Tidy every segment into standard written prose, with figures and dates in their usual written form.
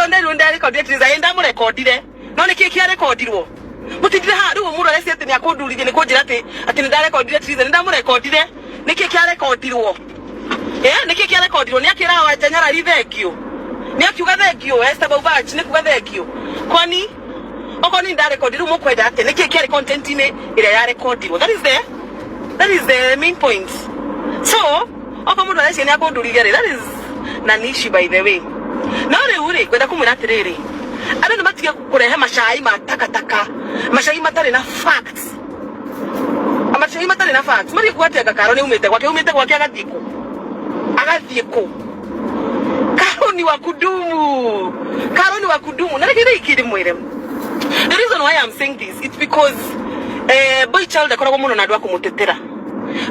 Okorwo nderirwo ndarekondire Triza, ĩ ndamũrekondire, no nĩkĩ kĩarekondirwo? Mũtindire haha rĩu mũndũ arecia atĩ nĩakũndurithia nĩ kũnjĩra atĩ nĩ ndarekondire Triza. Nĩ ndamũrekondire, nĩkĩ kĩarekondirwo? Eh, nĩkĩ kĩarekondirwo? Nĩ akĩra Wanja Nyarari thengiũ, nĩ akiuga thengiũ Esther Baubach nĩ kuga thengiũ. Kwani okorwo nĩ ndarekondi, rĩu mũkwenda atĩa? Nĩkĩ kĩarĩ content-inĩ ĩrĩa yarekondirwo? That is the main point. So okorwo mũndũ arecia nĩ akũndurithia rĩ, that is an issue, by the way. No rĩu rĩ, ngwenda kũmwĩra atĩrĩrĩ, andũ nĩ matige kũrehe macai ma takataka, macai matarĩ na facts, macai matarĩ na facts. Mathiĩ kuga atĩ anga Karo nĩ umĩte gwake, umĩte gwake agathiĩ kũ? Agathiĩ kũ? Karo ni wa kudumu, Karo ni wa kudumu. Na reke rĩngĩ ndĩmwĩre, the reason why I'm saying this, it's because boy child akoragwo mũno na andũ a kũmũtetera.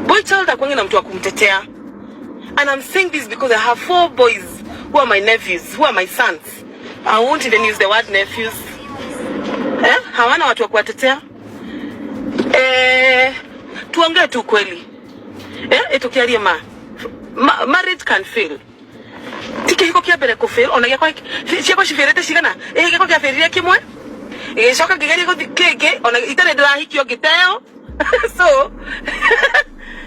Boy child akwangi na mtu wa kumtetea. And I'm saying this because I have four boys who are my nephews, who are my sons. I won't even use the word nephews. Eh? Hawana watu wa kuwatetea. Eh, tuongee tu kweli. Eh, itukiarie ma marriage can fail. Ti kĩhiko kĩa mbere kũ fail, ona gĩakwa ciakwa cifailĩte cigana? Ĩ gĩakwa kĩafailire kĩmwe. Gĩgĩcoka ngĩgeria gũthi kĩngĩ, ona itarĩ ndĩrahikio ngĩteo. So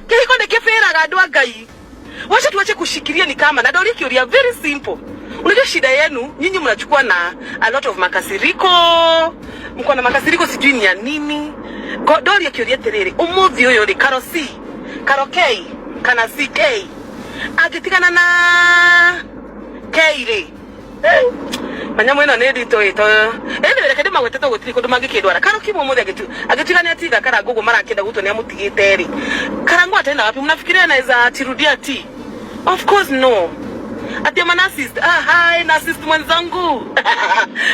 kĩhiko nĩ kĩfailĩraga, andũ a Ngai. Wacha tuache kushikilia ni kama na ndoria kiuria very simple. Unajua shida yenu nyinyi, mnachukua na a lot of makasiriko, mko na makasiriko sijui ni ya nini. Ndoria kiuria atiriri, umuthi uyu ri, Karo C, Karo K kana CK angitigana na K ri, manyamũ ĩno nĩ nditũ ĩ to anyway, reke ndĩmagwete to gũtirĩ kũndũ mangĩkĩndwara. Karo Kimwe mũthĩ angĩtuĩka nĩ atiga Karangu ũguo marakĩenda gũtua nĩ amũtigĩte rĩ, Karangu ataenda wapi? Mnafikiria anaweza atirudia ti? Of course no. Ati ama narcissist. Ah, hi narcissist mwenzangu,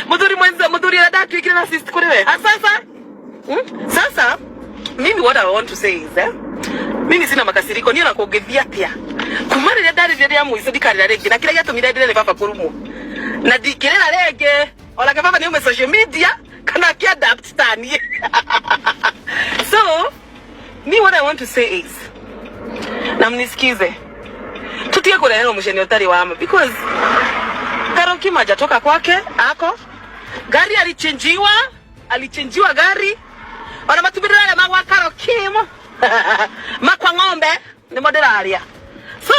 muthuri mwenza, muthuri ũrĩa ndatuĩkire narcissist kũrĩ we. Ah, sasa, Sasa mimi what I want to say is, mimi sina makasiriko. Niĩ ona kũngĩthiĩ atĩa, kuma rĩrĩa ndarĩrire rĩa mũico, ndikarĩra rĩngĩ. Na kĩrĩa gĩatũmire ndĩre nĩ baba kũrumwo, na ndingĩrĩra rĩngĩ. Onake baba nĩ aume social media kana akĩadapt ta niĩ. So me, what I want to say is, na mnisikize, tutige kũreherwo mũcene ũtarĩ wa ma, because Karo Kim hajatoka kwake, ako gari alichenjiwa, alichenjiwa gari. Ona matumbĩ ndĩrarĩa ma gwa Karo Kim, makwa ng'ombe nĩmo ndĩrarĩa. So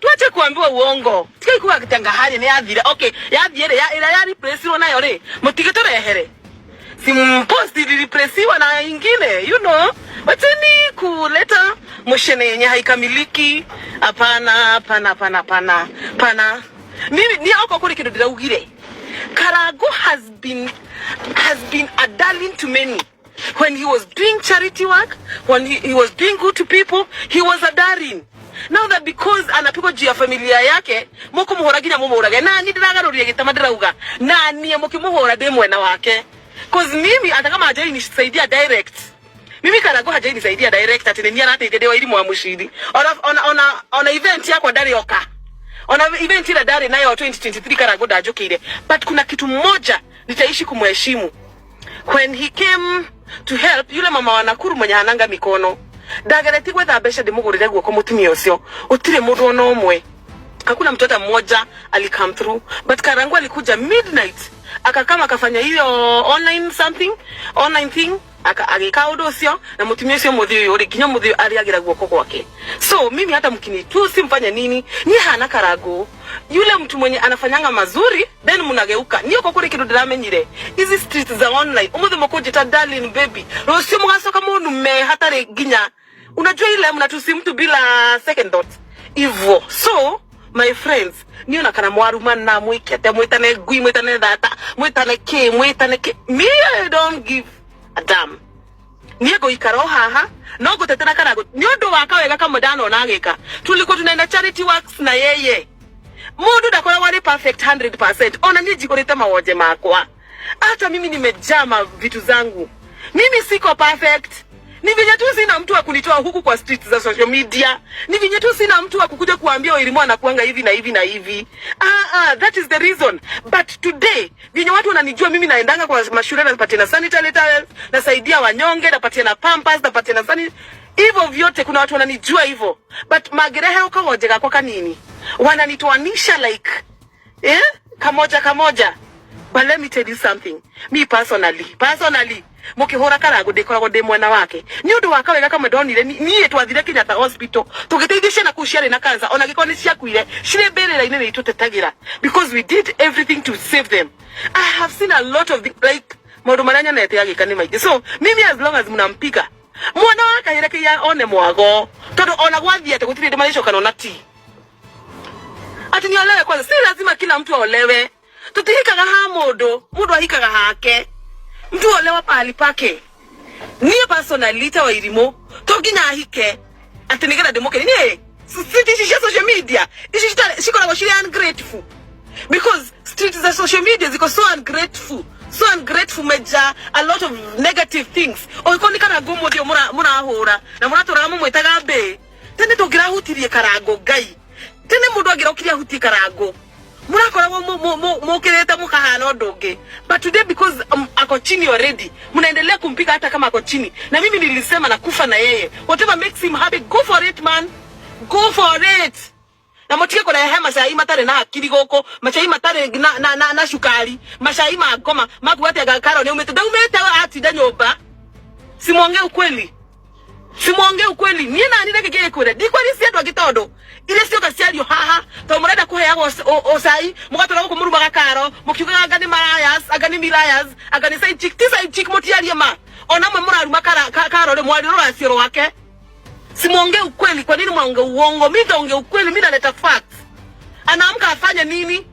tuache kuambiwa uongo. Tigai kuga atĩ ngahari nĩ yathire. Okay, yathiĩ rĩ, ĩrĩa ya replaceirwo nayo rĩ, mũtigĩtũrehere simpost ilireplaciwa na ingine. Wacheni kuleta mushene yenye haikamiliki. Hapana, hapana, hapana, hapana, hapana. Mimi ni oko kuri kindu ndiraugire. Karangu has been a darling to many. When he was doing charity work, when he was doing good to people, he was a darling. Now that because anapigwa juu ya familia yake, mukumuhura nginya mumuhurage, na ni ndiragarũrire gĩtama, ndĩrauga na niĩ mũkĩmũhũra ndĩ mwena wake, 'cause mimi hata kama hajai nisaidia direct, mimi Karangu hajai nisaidia direct ati nĩ arateithia ndĩ wa irimũ wa mũciri. Ona event yakwa ndarĩ oka, ona event ile ndarĩ nayo 2023, Karangu ndanjũkĩire. But kuna kitu moja nitaishi kumheshimu: when he came to help yule mama wa Nakuru mwenye hananga mikono, ndageretie gwetha mbeca ndĩmũgũrĩre guoko mũtumia ũcio. Gũtirĩ mũndũ ona ũmwe, hakuna mtu hata mmoja ali come through, but Karangu alikuja midnight, akakama, akafanya hiyo online something, online thing, agĩka ũndũ ũcio na mũtumia ũcio. Mũthĩ ũyũ rĩ, nginya mũthĩ ũyũ arĩagĩra guoko gwake. So mimi hata mkinitusi, mfanye nini, niĩ hana Karangu yule mtu mwenye anafanyanga mazuri, then mnageuka. Niĩ oko kũrĩ kĩndũ ndĩramenyire, hizi street za online, ũmũthĩ mũkũnjĩta darling baby, rũciũ mũgacoka mũnume hatarĩ nginya, unajua ile mnatusi mtu bila second thought hivyo. So my friends, niona kana mwarumana, mwikete, mwitane ngui, mwitane thata, mwitane ki, mwitane ki, me, I don't give a damn. Niĩ ngũikara o haha no ngũtetera Karangu nĩ ũndũ wa kawega kamwe ndanona agĩka. Tulikuwa tunaenda charity works na yeye. Mundu ndakoragwo arĩ perfect 100%. Ona niĩ njihũrĩte mawonje makwa, hata mimi nimejama vitu zangu. Mimi siko perfect, ni venye tu sina mtu wa kunitoa huku kwa street za social media, ni venye tu sina mtu wa kukuja kuambia Wairimu anakuanga hivi na hivi na hivi. Ah, ah, that is the reason. But today venye watu wananijua, mimi naendanga kwa mashule, napatia na sanitary towels, nasaidia wanyonge, napatia na pampers, napatia na sanitary, hivyo vyote. Kuna watu wananijua hivyo, but magerehe ukawonje gakwa kanini wananitoanisha like, eh? Kamoja kamoja. But let me tell you something, me personally, personally, mukihura karangu ndikoragwo ndi mwena wake ni undu wa kawega kamwe ndonire. Niĩ twathire Kenyatta Hospital tugiteithia ciana kuu ciarĩ na cancer, ona gĩkorwo nĩ ciakuire cirĩ mbĩrĩra-inĩ nĩ itũtetagĩra because we did everything to save them. I have seen a lot of the, like, maũndũ marĩa nyonete agĩka nĩ maingĩ. So mimi, as long as mnampiga mwana wa kahĩra kĩia one mwago, tondũ ona gwathiĩ atĩ gũtirĩ hĩndĩ marĩcokana ona ti ati niolewe kwanza. Si lazima kila mtu aolewe. Tutihikaga ha mundu, mundu ahikaga hake, mtu olewa pahali pake. Niĩ personally ta Wairimu to nginya ahike atĩ nĩgetha ndĩmũkenie. Niĩ street ici cia social media ici cikoragwo cirĩ ungrateful, because street za social media ziko so ungrateful, so ungrateful, meja a lot of negative things. Ũngĩkorwo nĩ Karango mũthĩ ũyũ mũrahũra na mũratũraga mũmwĩtaga mbĩ, tene tũngĩrahutirie Karango, Ngai, tene mũndũ angĩrokire ahutie Karango murakoragwo mukirite mukahana undu ungi. But today, because ako chini already, mnaendelea kumpiga hata kama ako chini. Na mimi nilisema nakufa na yeye. Whatever makes him happy, go for it, man, go for it. Na mutige kurehe macai matarĩ na hakiri gũkũ, macai matarĩ na cukari, macai ma ngoma makuga atĩ anga Karo nĩaumĩte. Ndaumĩte, atinda nyũmba. Simwonge ukweli, simwonge ukweli. Niĩ nani reke ngĩkwĩre, ndikwaria cia andũ angĩ tondũ iria cioka ciario haha, tondũ mũrenda kũheagwo ũcai mũgatũra gũkũ mũrumaga Karo mũkiugaga anga nĩ marayas, anga nĩ milayas, anga nĩ side chick. Ti side chick, mũtiarie ma. Ona mwe mũraruma Karo rĩ mwari rũracio rwake. Simwongee ukweli. Kwa nini mwaonge uongo? Mi nitaongea ukweli, mi naleta facts. Anaamka afanye nini?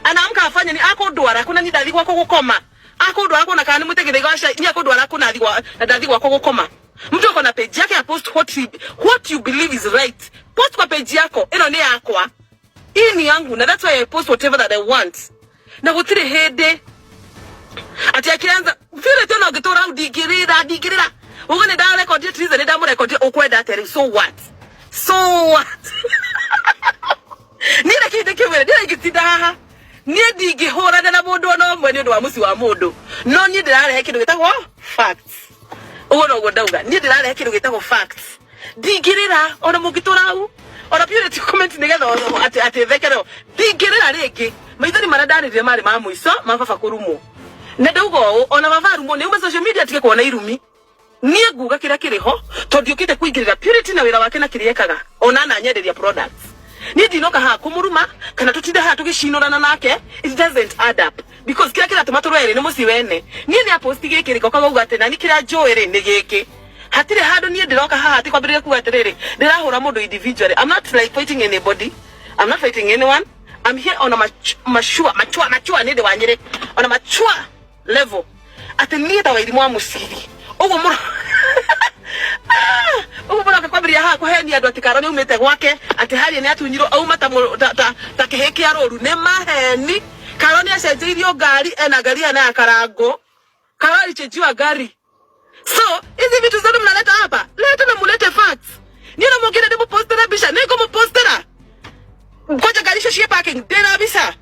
Anaamka afanye nini? Akundwara kuna ni ndathi gwakwa gukoma, akundwara kuna kana ni mutegithaiga wa cai ni akundwara kuna thi gwa na ndathi gwakwa gukoma. Mtu ako na page yake ya post what you believe is right. Post kwa page yako. Ino ni yakwa, hii ni yangu, na that's why I post whatever that I want. Na gutire hindi ati akianza vile tena ũngĩtũra hau ndingĩrĩra, ndingĩrĩra uguo nĩ ndarekodire Triza, nĩ ndamũrekodire. Ũkwenda atĩa rĩu? So what? So what? Niĩ reke ndĩkĩwĩre, niĩ ingĩtinda haha, niĩ ndingĩhũrana na mũndũ ona ũmwe nĩ ũndũ wa mũciĩ wa mũndũ, no niĩ ndĩrarehe kĩndũ gĩtagwo facts. Ũguo noguo ndauga, niĩ ndĩrarehe kĩndũ gĩtagwo facts. Ndingĩrĩra ona mũngĩtũra hau ona purity comment nĩgetha atĩ thekereo, ndingĩrĩra rĩngĩ. Maithori marĩa ndarĩrire marĩ ma mũico ma baba kũrumwo, na ndauga ũũ, ona baba arumwo nĩ ume social media atige kuona irumi. Niĩ nguga kĩrĩa kĩrĩ ho, tondũ ndiũkĩte kũingĩrĩra Purity na wĩra wake na kĩrĩa ekaga, ona nanyenderia products. Niĩ ndinoka haha kũmũruma kana tũtinde haha tũgĩcinũrana nake. It doesn't add up, because kĩrĩa kĩratũma tũrũe rĩ nĩ mũciĩ wene. Niĩ nĩ aposti gĩkĩ rĩ, ngoka gauga atĩ nani kĩrĩa njũĩ rĩ nĩ gĩkĩ. Hatirĩ handũ niĩ ndĩroka haha atĩ kwambĩrĩria kuga atĩrĩrĩ, ndĩrahũra mũndũ individually. I'm not like fighting anybody, I'm not fighting anyone. I'm here on a mashua machua machua nĩ ndĩ wa Nyĩrĩ, on a mature level, atĩ niĩ ta Wairimu wa Mũciri ũguo mũro ũguo mũroka kwambĩrĩria haha kũhenia andũ atĩ Karo nĩ aumĩte gwake, atĩ harĩa nĩ atunyirwo auma ta kĩhĩ kĩa rũru, nĩ maheni. Karo nĩ acenjeirio ngari, ena ngari ena ya Karango. Karo alichenjiwa ngari. So hizi vitu zote mnaleta hapa, leta na mulete facts. Niĩ na mũngĩenda ndĩmũpostera mbica, nĩ ngũmũpostera ngoja ngari icio ciĩ parking, ndĩna mbica.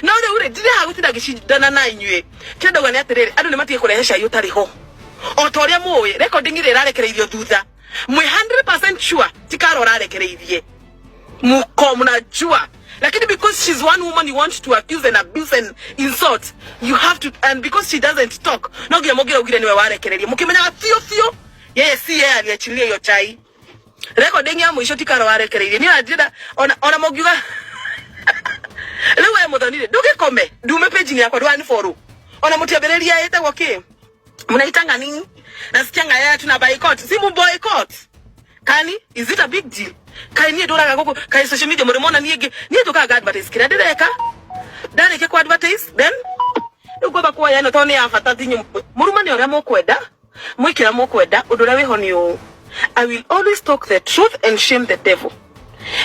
No rĩu rĩ, ndirĩ haha gũtinda ngĩcindana na inyuĩ. Kĩrĩa ndauga nĩ atĩrĩrĩ, andũ nĩ matige kũrehe cai ũtarĩ ho. O ta ũrĩa mũĩ, recording ĩrĩa ĩrarekereirio thutha, mwĩ 100% sure ti Karo ũrarekereirie, muko mnajua. Lakini because she's one woman you want to accuse and abuse and insult, you have to, and because she doesn't talk, no nginya mũngĩraugire niwe warekereria mũkĩmenyaga biũ biũ yeye si yeye aliachilia hiyo chai. Recording ya mũico ti Karo warekereirie. Niĩ ndĩrenda ona mũngiuga rĩu we mũthonire ndũgĩkome ndume page yakwa ndũanifollow, ona mũtiambĩrĩria ĩtagwo kĩ mnaitanga nini, nasikianga yeye tuna boycott, si mu boycott kani? Is it a big deal? Kai niĩ ndũraga gũkũ kai social media mũrĩmona niĩ ngĩ niĩ njũkaga advertise kĩrĩa ndĩreka, ndarĩkia ku advertise, then rĩu ngwamba kuoya ĩno tondũ nĩ ya bata. Thinyu mũrumane ũrĩa mũkwenda, mwĩkĩra mũkwenda, ũndũ ũrĩa wĩho nĩ ũũ: I will always talk the truth and shame the devil.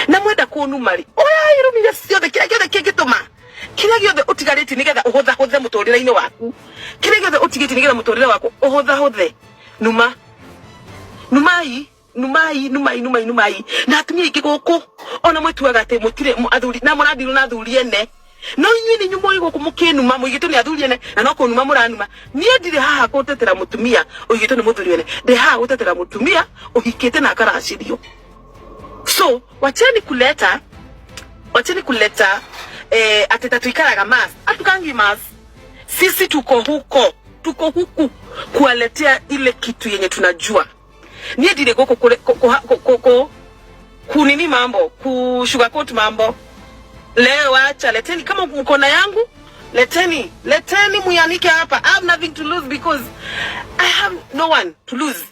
Na mwenda kũnuma rĩ, oya irumire ciothe, kĩrĩa gĩothe kĩngĩtũma, kĩrĩa gĩothe ũtigarĩtie nĩgetha ũhũthahũthe mũtũrĩre-inĩ waku, kĩrĩa gĩothe ũtigĩtie nĩgetha mũtũrĩre waku ũhũthahũthe, numa, numai, numai, numai, numai, numai. Na atumia aingĩ gũkũ ona mwĩtuaga atĩ mũtirĩ athuri na mũrathirwo na athuri ene, no inyuĩ nĩ inyuĩ mũĩ gũkũ mũkĩnuma mũigĩtwo nĩ athuri ene, na no kũnuma mũranuma. Niĩ ndirĩ haha gũtetera mũtumia ũigĩtwo nĩ mũthuri ene, ndĩ haha gũtetera mũtumia ũhikĩte na akaracĩrio. So wacheni kuleta Atĩ ta tuikaraga Mars, hatukangi Mars. Sisi tuko huko, tuko huku kuwaletea ile kitu yenye tunajua. Niĩ ndirĩ gũkũ kunini mambo, kusugarcoat mambo. Leo acha, leteni kama mko na yangu, leteni, leteni muyanike hapa. I have nothing to lose because I have no one to lose.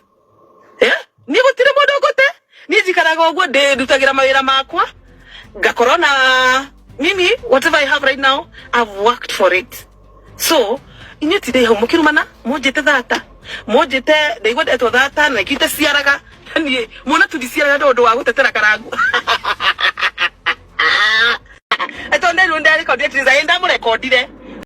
Eh? Niĩ gũtirĩ mũndũ ngũte. Niĩ njikaraga ũguo, ndĩrutagĩra mawĩra makwa, ngakorwo na mimi whatever I have right now, I've worked for it. So inyuĩ tindai hau mũkĩrumana, mũnjĩte thata, mũnjĩte, ndaigua ndetwo thata na ikite ciaraga. Niĩ muona tu ndiciaraga nĩ ũndũ wa gũtetera Karangu. Tondu rĩu ndarekondire, ndamũrekondire.